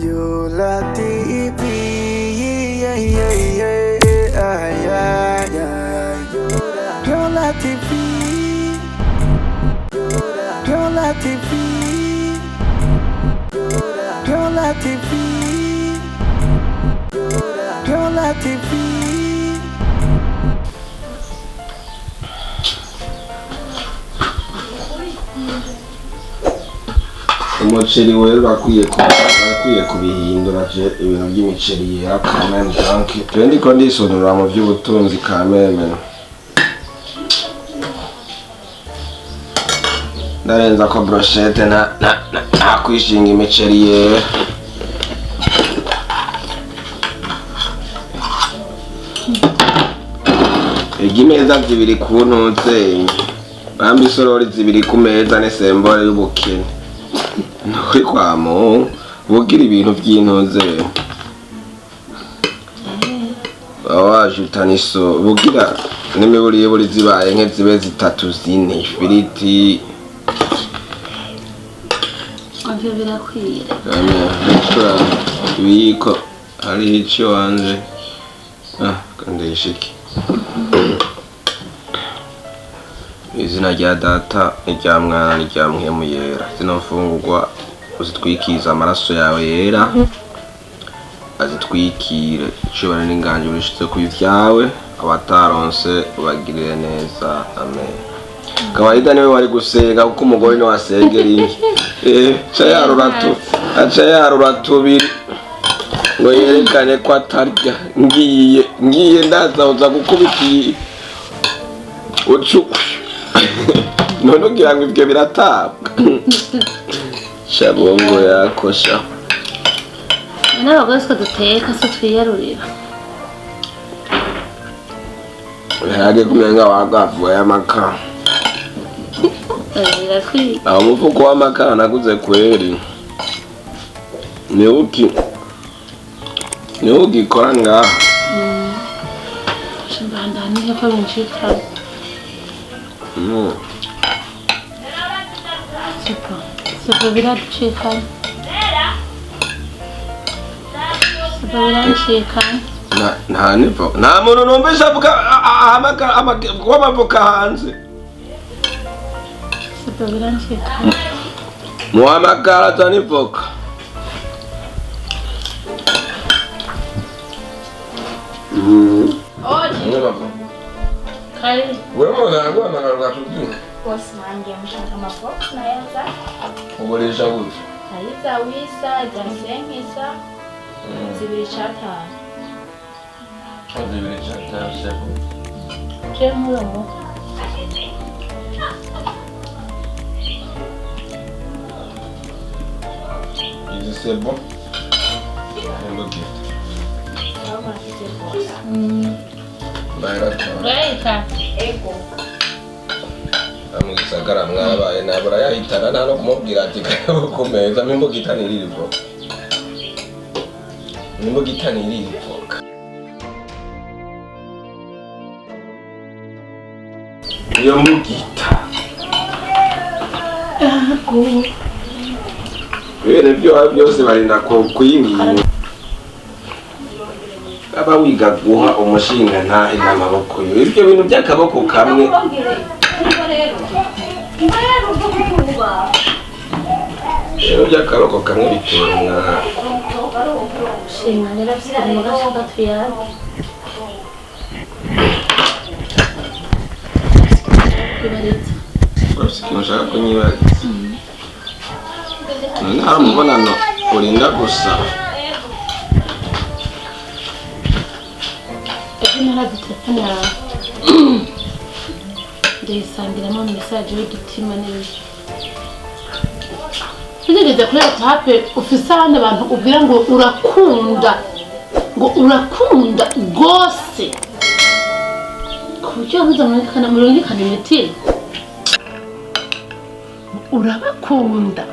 Yola TV. Yeah, yeah, yeah, yeah, yeah. Yola TV. Yola TV. Yola TV. Yola TV. Umuceri wera urakwiye kubihindura je ibintu by'imiceri yera kameme. Donc je ndiko ndisonura mu by'ubutunzi kameme, ndarenza ko brochette nta kwishinga imiceri yera. Ega imeza zibiri ku ntuze bamba isorori zibiri ku meza n'isembore y'ubukene nukuri kwa mu bugira ibintu by'intuze baba wajutana iso bugira n'imiburiburi zibaye nke zibe zitatu zine ifiriti. Ivyo birakwiye. Ibiyiko hariho ico wanje ndayishike. Izina rya Data n'irya Mwana n'irya Mpwemu Yera, zino mfungurwa uzitwikize amaraso yawe yera, azitwikire icubahiro n'inganji ubishitse ku ivyawe, abataronse ubagirire neza, amen. Kawaida niwe wari gusenga kuko umugore niwe asengera inki aca yarura tu aca yarura tubiri ngo yerekane ko atarya. Ngiye ndaza gukubita iyi ucu none ugira ngo ibyo biratabwa shabongo yakosha. N'abagore siko duteka, so twiyarurira. Ibiharage kumenga wagavuye amakara. Birakwiye. Aho umufuko w'amakara naguze kweri niwo ugikora ngaha. Mbandaniye ko binshika. Supa supa biraducika, supa birancika. Nta nivo nta muntu numvise avuga ahamagara w'amavoka hanze. Supa birancika. Muhamagara azana ivoka. Kari. Wewe unaguhamagara ugatubwira. Bose mwangiye mushaka amavoka nayaza. Ugurisha gute? Hariza wisa za senkisa zibiri catanu. Zibiri catanu sebo. Je muromo. Izi sebo imbugita. Murakoze rwose. Bayiratora. Urayita. Ego. Mu gisagara mwabaye nabura yahitana nta no kumubwira ati karibu ku meza n'imbugita ntiririvoka n'imbugita ntiririvoka iyo mbugita ibintu byo byose barinda kuyinginga aba wiga guha umushinga ntahe n'amaboko yo ibyo bintu by'akaboko kamwe. Rero by'akaboko kamwe bitera umwana. Shinga rero afite umugabo tuyage. Urafise ikintu ushaka kunyibagiza? None hari umubonano urinda gusa. Ejo narazi telefone yawe ndayisangiramo mesaje y'udutima n'ibiki. Tugeze kuri etape ufise abandi bantu ubwira ngo urakunda, ngo urakunda rwose, ku buryo wabuze murungikana imitima. Urabakunda,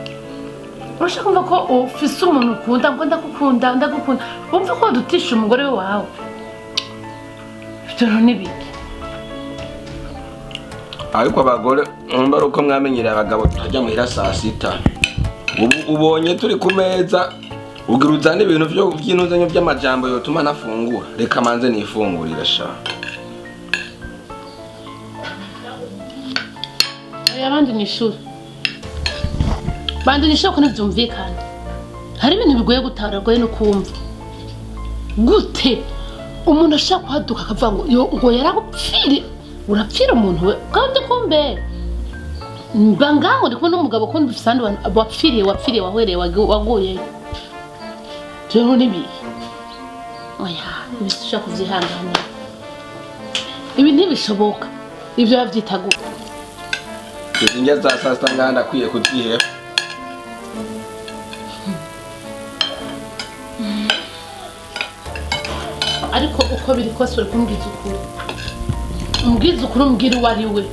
urashaka kumva ko ufise umuntu ukunda ngo ndagukunda ndagukunda, wumva ko wadutisha umugore wawe. Ivyo rero ni biki? Ariko abagore mwumva ari uko mwamenyereye abagabo tutajya muhira saa sita, ubu ubonye turi ku meza. Ubwira uzane ibintu byo by'intuzanyo by'amajambo yotuma nafungura. Reka manze nifungurira sha. Oya, abandi ni ishuri, bandi ni ishuri, ko ntibyumvikana. Hari ibintu bigoye gutahura, bigoye no kumva. Gute umuntu ashaka kuhaduka akavuga ngo yo, ngo yaragupfire? Urapfira umuntu we kandi kumbe mba ngaho ndi kumwe n'umugabo, ko ndufise abandi bantu wapfiriye, wapfiriye, wahwereye, waguyeyo. Rero nibihe? Oya, ibi sinshobora kuvyihanganira, ibi ntibishoboka. Ibyo bavyita gute? Izi ndya za saa sita ngaha ndakwiye kuziheba. Ariko uko biri kose uri kumbwiza ukuri, umbwiza ukuri, umbwira uwo ari we.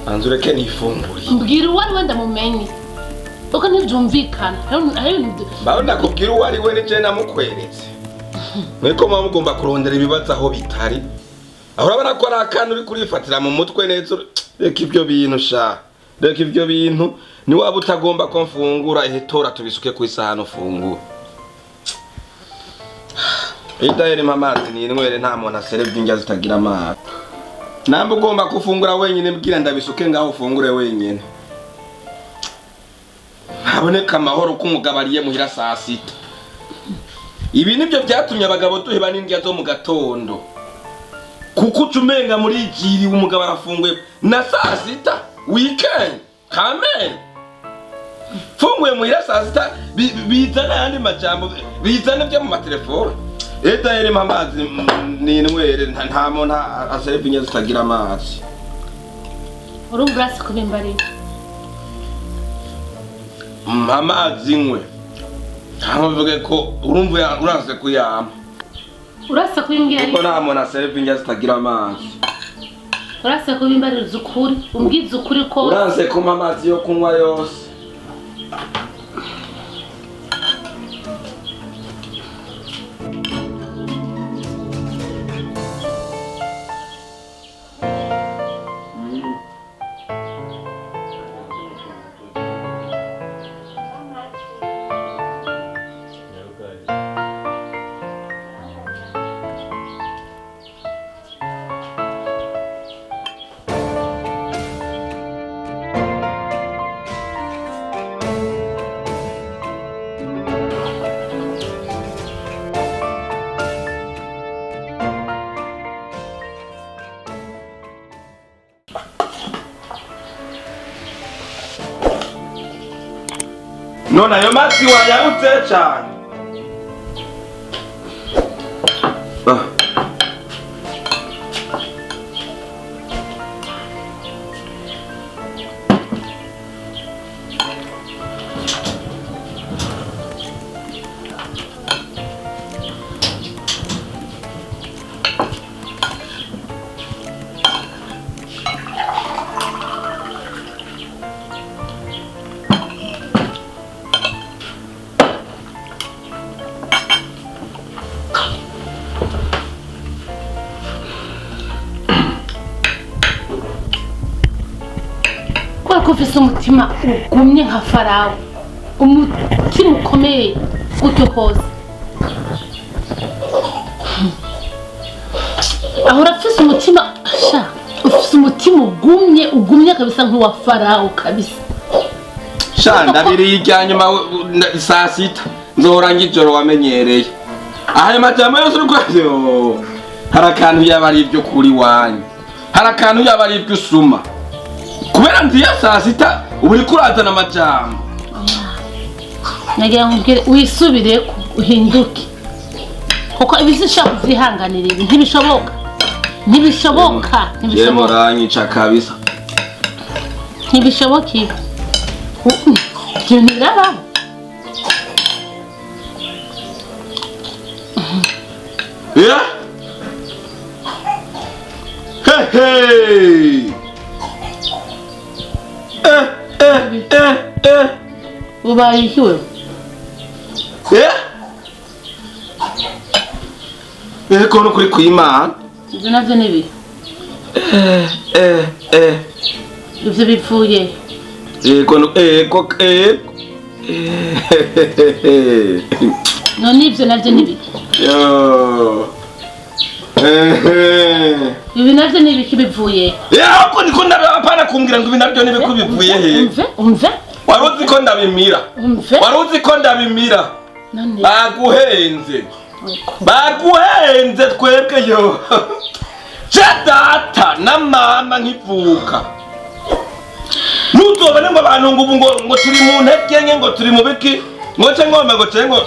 Banza ureke nifunguriye. Mbwira uwo ari we ndamumenye, kuko ntibyumvikana. Hari ibintu Mbaho ndakubwira uwo ari we nije namukweretse. Mweko muba mugomba kurondera ibibazo aho bitari. Aho urabona ko ari akantu uri kurifatira mu mutwe neza. Reka ibyo bintu sha. Reka ibyo bintu. Ni waba utagomba ko mfungura, ehe, tora tubisuke ku isahani ufungura. Idaheri, mpa amazi ninywere. Nta muntu aserebye indya zitagira amazi. Namba ugomba gufungura wenyine, mbwira ndabisuke ngaho ufungure wenyine. Haboneka amahoro ko umugabo ariye muhira saa sita. Ibi nibyo byatumye abagabo duheba n'indya zo mu gatondo, kuko uca umenga muri igiriwe umugabo arafunguye na saa sita. Weekend kamere funguye muhira saa sita, bizana ayandi majambo, bizana ibyo mu matelefone. Edaheri, mpa amazi ninywere. Nta muntu asereva indya zitagira amazi. Urumva urasi kubimbarira. Mpa amazi nywe, cyangwa mvuge ko urumva uranse kuyampa. Urasa kubimbwira. Kuko nta muntu asereva indya zitagira amazi. Urasa kubimbarira ukuri, umbwiza ukuri ko Uranse kumpa amazi yo kunywa yose. None ayo mazi wayabutse cyane? Ah. Kubera ko ufise umutima ugumye nka Farawo, umutima ukomeye gutyo kose, aho urafise umutima sha, ufise umutima ugumye, ugumye kabisa nk'uwa Farawo kabisa. Sha, ndabiriye irya nyuma saa sita nzohora ngijoro wamenyereye. Ayo majambo yose uri kwayo, hari akantu yaba ari ibyo kuri wanyu, hari akantu yaba ari ibyo usuma. Kubera nziye saa sita, ubu uriko urazana amajambo. Nagira ngo ubwire wisubireko, uhinduke, kuko ibi sinshobora kuvyihanganira. Ibi ntibishoboka, ntibishoboka, Je ntibishoboka. Muranyica kabisa. Ntibishoboka ibi. Ibyo bintu birabaho. Yeah? Hey, hey! Eh, eh, eh, eh! Ubaye iki wewe? Eh? Eh, ko nukuri kw'Imana. Ibyo navyo ni bibi. Eh, eh, eh. Ivyo bipfuye. Ego, ego, ego. None ivyo navyo ni biki? Yo. Ehe. Ibi navyo ni ibiki bivuye? Ya, ko niko ndabapana kumbwira ngo ibi nabyo nibiko bivuye he? Umve, umve, Wari uzi ko ndabimira? Umve. Wari uzi ko ndabimira? None Baguhenze. Baguhenze twebwe yo. Je data na mama nkivuka. Ntuzobone ngo abantu ngo ubu ngo turi mu ntege nke, ngo turi mu biki, ngo ce ngombe ngo ce ngo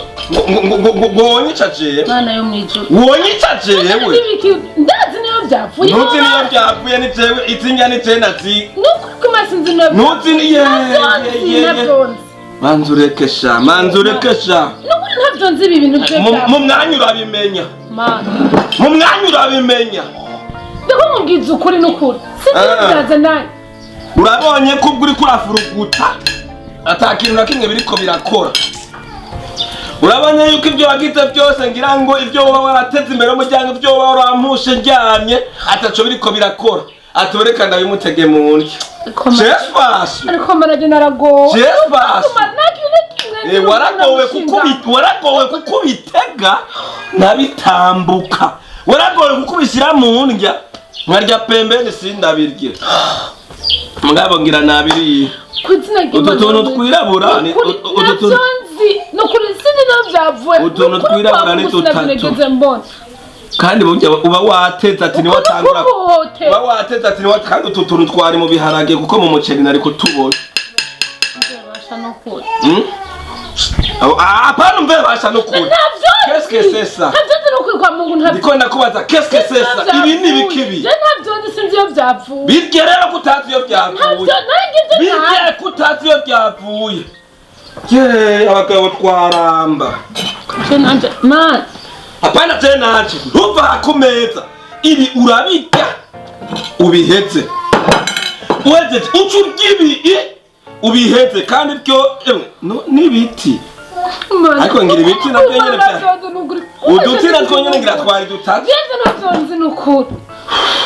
wonyica jewe. Mana yo mwijuru. Wonyica jewe. Ibiki ndazi niyo byavuye. Ntuzi niyo byavuye, ni jewe izi ni jewe nazi. Nukuri kuma sinzi niyo. Ntuzi ni ye. Ntabyo Ye. ntabyo nzi. Manza ureke sha, manza ureke sha. Nukuri ntabyo nzi ibi bintu byo. Mu mwanya urabimenya. Mana. Mu mwanya urabimenya. Ndiko mubwiza ukuri nukuri. Sinzi Ah. byaza nawe. Urabonye ko ubwo uriko urafuruguta ata kintu na kimwe biriko birakora. Urabonye yuko ibyo wagize byose, ngira ngo ibyo woba warateze imbere y'umuryango, ibyo woba warampushe ndyamye, ataco biriko birakora. Ati reka ndabimutege mu ndya. Jespasu. Ariko mana naragowe. Jespasu. Nta kintu na kimwe. Eh, waragowe kuko ubitega nkabitambuka. Waragowe kuko ubishyira mu ndya nkarya pembeni sindabirye. Mugabo ngira nabiriye. Ku izina ry'Imana. Utu tuntu twirabura ni Nukuri utu tuntu ntabyo nzi. Nukuri sinzi niyo byavuye. Utuntu Nukuri twirabura kwa ni Mungu dutatu. sinabinigeze mbona. Kandi burya uba wateze ati niwe Uko atangura, nukuhohotera. uba wateze ati niwe, kandi utu tuntu twari mu biharage kuko mu muceri nari kutubona. Basha nukuri. Hmm? Ah, hapana, mve basha nukuri. Ntabyo Qu'est-ce que c'est ça? Ntabyo nzi nukuri kwa Mungu ntabyo. Ndiko ndakubaza, qu'est-ce que c'est ça? Ibi ni ibiki ibi? Je ntabyo nzi, sinzi iyo byavuye. Birya rero ko utazi iyo Ntabyo byavuye. nanjye ibyo ntazi. Birya ko utazi iyo byavuye. Ye, abagabo twaramba. Je nanje man. Hapana, je nanje. Ntuva ku meza. Ibi urabirya ubiheze. Uhejeje uca urya ibi ubiheze, kandi byo emwe, no, n'ibiti. Man. Ariko ngira ibiti nabyo nyene Ntabyo nzi nukuri. Uduti natwo nyene ngira twari dutatu. Jewe ntabyo nzi nukuri.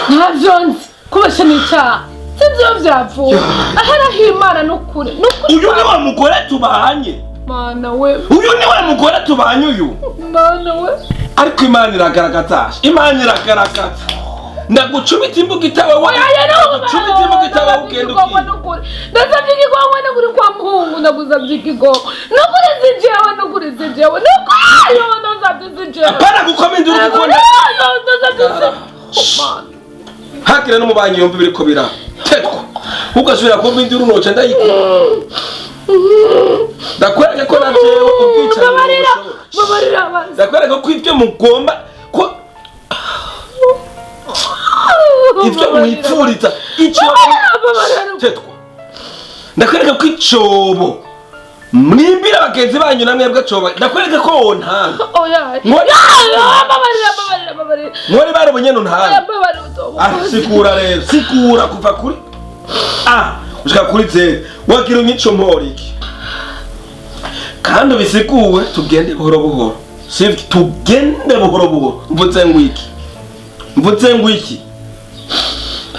Ntabyo nzi. Kubesha ni icyaha. Sinzi iyo byavuye. Aheraho Imana nukuri. Nukuri. Uyu ni wa mugore tubanye. Mana we. Uyu ni wa mugore tubanye uyu. Mana we. Ariko Imana iragaragaza, Imana iragaragaza. Ndagucumita imbuga itawe wa ndagucumita imbuga itawe ugenda ugiye. Ndasabye ikigongwe nukuri kwa Muhungu, ndagusabye ikigongwe nukuri, si jewe nukuri, si jewe nukuri, yo ndasabye si jewe. Apana gukoma induru kuko Yo ndasabye si Mana. Hakire n'umubanyi yumva ibiriko biratetwa, ugasubira kumva induru noca ndayikora. Ndakwereka ko na jewe ubwicanyi Babarira. bushobora. Babarira abanzi. Ndakwereka ko ibyo mugomba, ko ibyo mwipfuriza icyobo Babarira. tetwa. Ndakwereka ko icobo mwimbira bagenzi banyu na mwebwe coba, ndakwereka ko wontanga. Oya. Nkore- Yo babarira, babarira, babarira. Mwari barabonye Oya, ntuntanga. babarira utobo. Ah, sigura rero, sigura kuva kuri A gushika kuri Z. Wagira unyico mpora iki? Kandi ubisiguwe, tugende buhoro buhoro, sivyo? Tugende buhoro buhoro. Mvuze ngo iki? Mvuze ngo iki?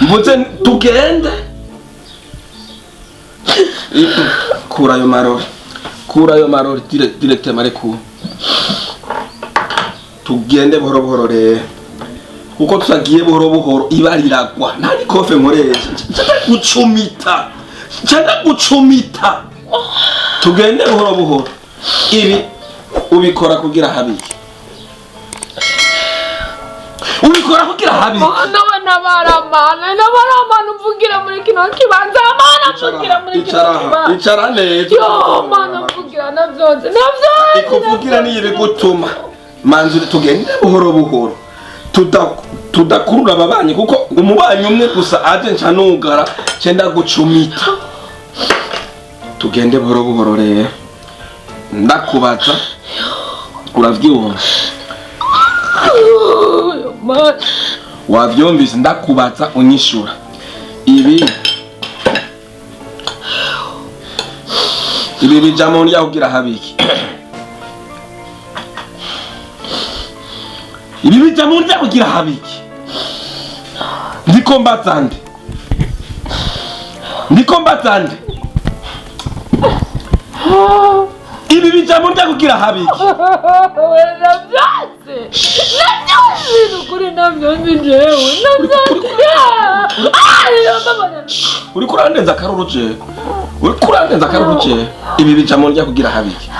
Mvuze tugende. Kura ayo marori, kura ayo marori direct mareku. Tugende buhoro buhoro rero, kuko tutagiye buhoro buhoro iba riragwa. Nta nikofe nkoresha, nshaka gucumita, nshaka gucumita. Tugende buhoro buhoro. Ibi ubikora kugira habiki? Ubikora kugira habiki? Mana we, nabara mana, nabara mana, mvugira muri kino kibanza mana, mvugira muri kino Icara, kibanza. icara neza. Yo mana, mvugira navyonze, navyonze. Ikuvugira niyo ibigutuma. Manzuri, tugende buhoro buhoro, tudakurura ababanyi, kuko umubanyi umwe gusa aje nca nugara cenda gucumita. Tugende buhoro buhoro rero. Ndakubaza, uravyumva? Yo mana. Wavyumvise? Ndakubaza unyishura. Ibi bija mu ndya kugira habiki? Ibi bija mu ndya kugira habiki? Ndiko mbaza nde? Ndiko mbaza nde? Ibi bijambo ndakubwira habiki. Nabyanze, nabyanze, ni ukuri nabyanze, jewe nabyanze. Uriko urandenza akaruru jewe, uriko urandenza akaruru jewe. Ibi bijambo ndakubwira habiki.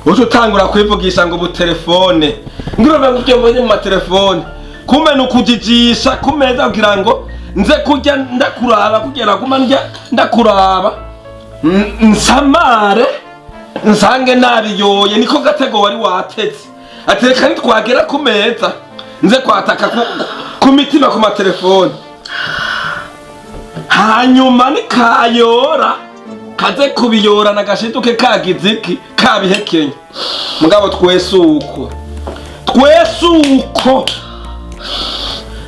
Uca utangura kwivugisha ngo ubutelefone, ngirove ngo ibyo mbonye mu matelefone kumbe ni ukujijisha ku meza kugira ngo nze kurya ndakuraba, kugira guma ndya ndakuraba, nsamare nsange nabiyoye. Niko gatego wari watetse, ati reka nitwagera ku meza nze kwataka ku mitima ku matelefone, hanyuma nikayora kaze kubiyorana gashiduke kagize iki, kabihekenye. Mugabo twese uko, twese uko,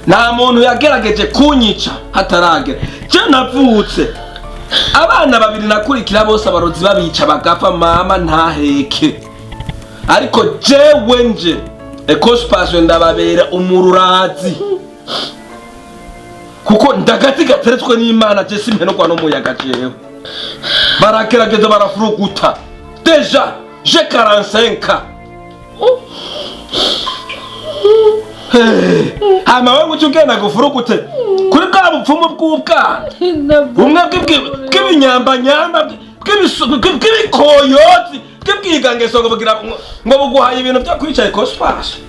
nta muntu yagerageje kunyica hataragera. Je navutse abana babiri nakurikira bose abarozi babica bagapfa, mama ntaheke. Ariko jewe nje Ecospation ndababera umururazi, kuko ndagati gateretswe n'Imana. Je simpenurwa n'umuyaga. Jewe baragerageza barafuruguta. Déjà j'ai 45 ans. Hama wewe uca ugenda gufurugute kuri bwa bupfumu bw'ubwana bumwe bw'ibinyambanyamba, bw'ibikoyozi, bw'ibwigangeso, ngo bugira ngo buguhaye ibintu byo kwica Ecospation.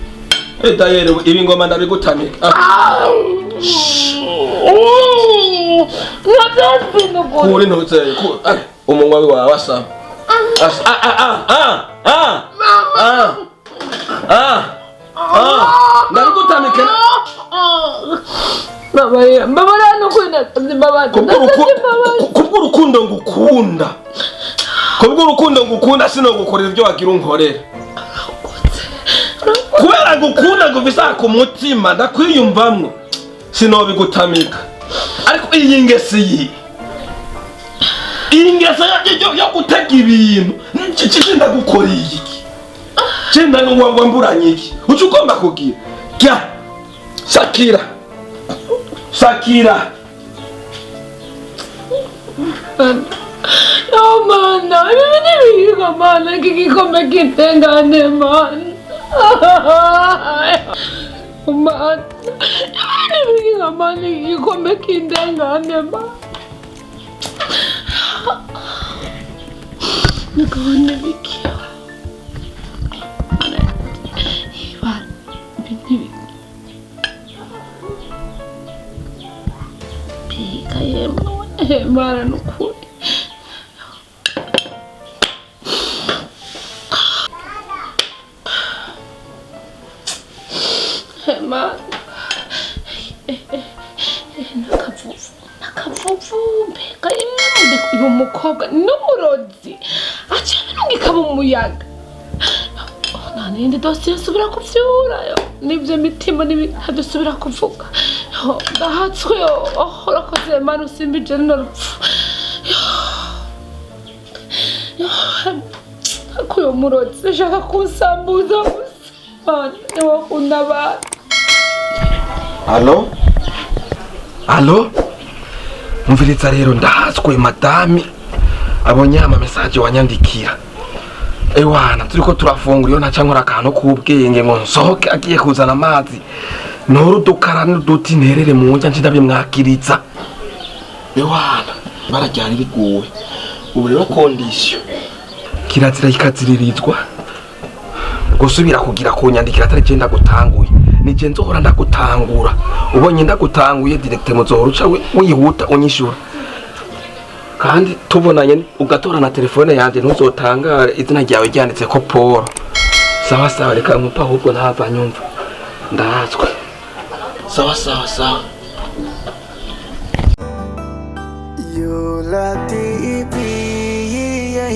Dayere ibi ngoma ndabigutamika. Nabyanze, ni ukuri. Kuri ntutse umunwa wawe asa ah ah ah ah ah ah ah ah, ndabigutamike. Mbabarira, mbabarira, ni ukuri nasabye imbabazi. Nasabye imbabazi. Kubw'urukundo ngukunda, kubw'urukundo ngukunda, sinogukorera ibyo wagira unkorera. Kubera ngukunda, nguvisa ku mutima, ndakwiyumvamwo, sinobigutamika. Ariko iyi ngeso, iyi ngeso yo gutega ibintu, ndagukoreye iki? Cenda wamburanye iki uca ugomba kugira rya sakira sakira? Oh mana, ibi ni ibihiga mana, iki gikombe kitengane mana. Mana, ibi ni ibihiga mana, iki gikombe kindengane mana. Nagabane biki? Mana, ibara, ibi ni ibiki? Biga yemwe, mana, ni ukuri. Mana. Nakavuvu, nakavuvu, mbega yemwe, uyu mukobwa n'umurozi aca birungika mu muyaga. Nta n'iyindi dosiye nsubira kuvyura yo, n'ivyo mitima ntabyo kuvuga. Yo, ndahatswe yo. Oh, urakoze Mana usimbije runo rupfu. Yo, ariko uyu murozi ashaka kunsambuza gusa. Mana, niwe akunda abantu. Allô, allô, umviriza rero, ndahazwe. Madame abonye ama message wanyandikira. Ewana, turiko turafungura, iyo ntaca nkora akantu k'ubwenge ngo nsohoke agiye kuzana amazi, ntore udukara n'uduti nterere mu njya nce ndabimwakiriza. Ewana, ibara ryari riguwe. Ubu rero condition, kirazira kikaziririzwa gusubira kugira kunyandikira atari je ndagutanguye. Nije nzohora ndagutangura. Ubonye ndagutanguye direct, muzohora uca wihuta unyishura. Kandi tubonanye ugatora na telefone yanje, ntuzotangare izina ryawe ryanditse ko Paul. Sawa sawa, reka nkupa ahubwo ntava nyumva ndahatswe. Sawa sawa sawa. Yola TV, yeah.